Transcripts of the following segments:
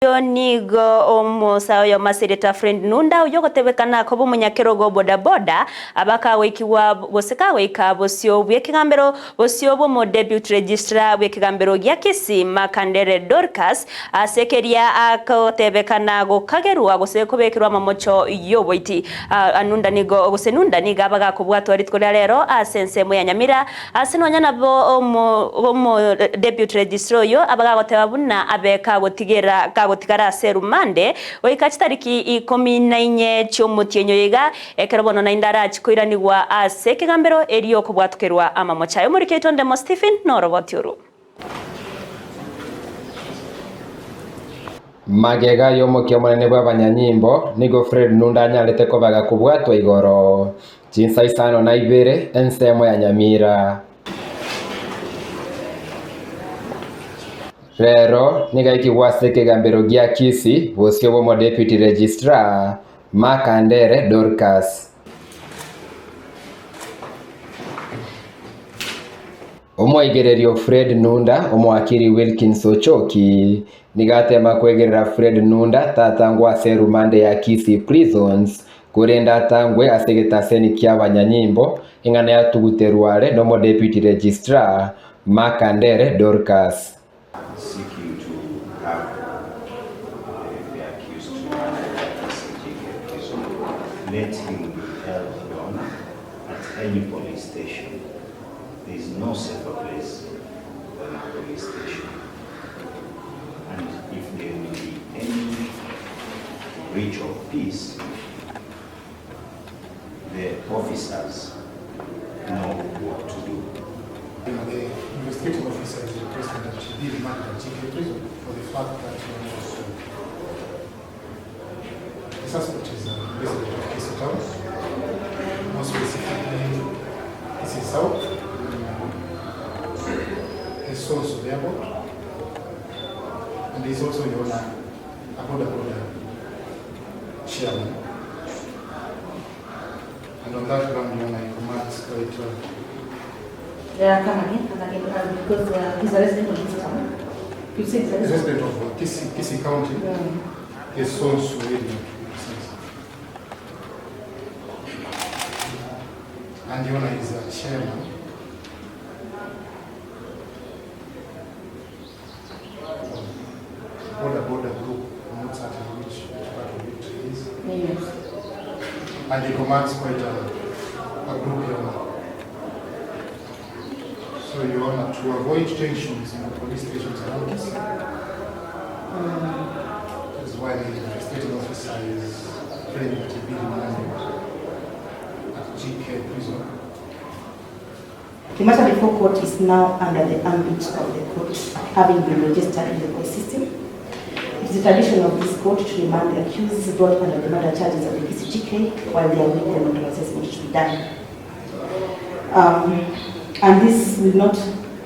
Oyo nigo omosae oyomo ase erieta Fred Nunda, oyio ogotebekana koba omonyakerogo o bodaboda, aba kagoikigwa gose kagoika bosio bw'ekegambero bosio bw'omodeputy registrar bw'ekegambero gia Kisii Makandere Dorcas ase keria agotebekana gokagerwa gose kobekerwa amamocho y'oboiti. Nunda nigo gose Nunda nigo aba gakobwatwa rituko ria rero ase ensemo ya Nyamira Ase nonya nabo omo deputy registrar oyo aba gagoteba buna abe kagotigera kagotigara ase rumande goika chitariki ikomi na inye chi'omotienyi oyo iga, ekero bono naende arachi koiranigwa ase ekegambero erio okobwatokerwa amamocho aye. Omoriki oito Ndemo Stephen noroboti oru. Magega y'omokia omonene bw'abanyanyimbo, nigo Fred Nunda anyarete koba gakobwatwa igoro chinsa isano na ibere ensemo ya Nyamira. Rero nigo aikigwe ase ekegambero gia Kisii bosio bw'omodeputy registrar Mark Andere Dorcas. Omoigererio Fred Nunda, Omoakiri Wilkins Ochoki, nigo atema kwegerera Fred Nunda tatangwa ase erumande ya Kisii Prisons, korende atangwe ase egetaseni ki'abanyanyimbo, eng'ana yatuguterwa are n'Omodeputy Registrar, Mark Andere Dorcas. Seeking to have the accused remanded at Kisii Prison, let him be held, Your Honor, at any police station. There is no safer place than a police station. And if there will be any breach of peace, the officers know what to do. The investigating officer is requesting that she be remanded at GK prison for the fact that he was the suspect is a resident of Kisii town, more specifically Kisii South, the source of the airport, and he's also the owner, a boda boda chairman. And on that ground, Your Honor, he commands quite Yeah, come again, come again, because he's a resident of this town. You said he's a a resident. resident of Kisii County, the source area to be precise. And Your Honor is a chairman of Boda Boda Group. I'm not certain which part of it is. Yes. And he commands quite a group, Your Honor. So, Your Honor, to avoid tensions in the police stations around us, that is why the investigating officer is praying that he be remanded at GK prison. The matter before court is now under the ambit of the court, having been registered in the court system. It is the tradition of this court to remand the accused brought under the murder charges at the PCGK while they await the mental assessment to be done. And this will not,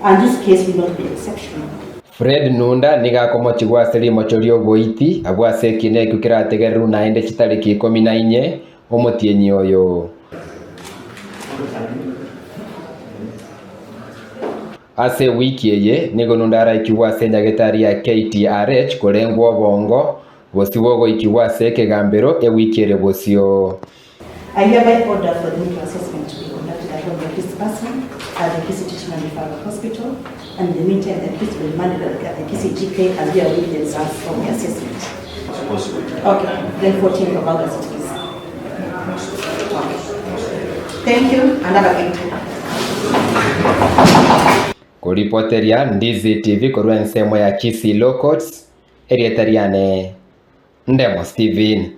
and this case will not be exceptional. Fred Nunda nigo akomochigwa ase rimocho ri'oboiti abwo ase ekina ekio kerategererwe naende chitariki ikomi na inye omotienyi oyo. Ase ewiki eye nigo Nunda araikigwe ase enyagetari ya KTRH korengwa obongo bosio bogoikigwa ase ekegambero ewiki ere bosio. I hereby order for the mental assessment to be conducted at the accused person at the Kisii Teaching and Referral Hospital, and in the meantime the accused will be remanded at the Kisii GK as we await the results of the assessment. It's possible. Okay, then 14th of August it is. Okay. Thank you and have a good day. Koripoteria Ndizi TV korwa ensemo ya Kisii Law Courts, erieta riane Ndemo Stephen.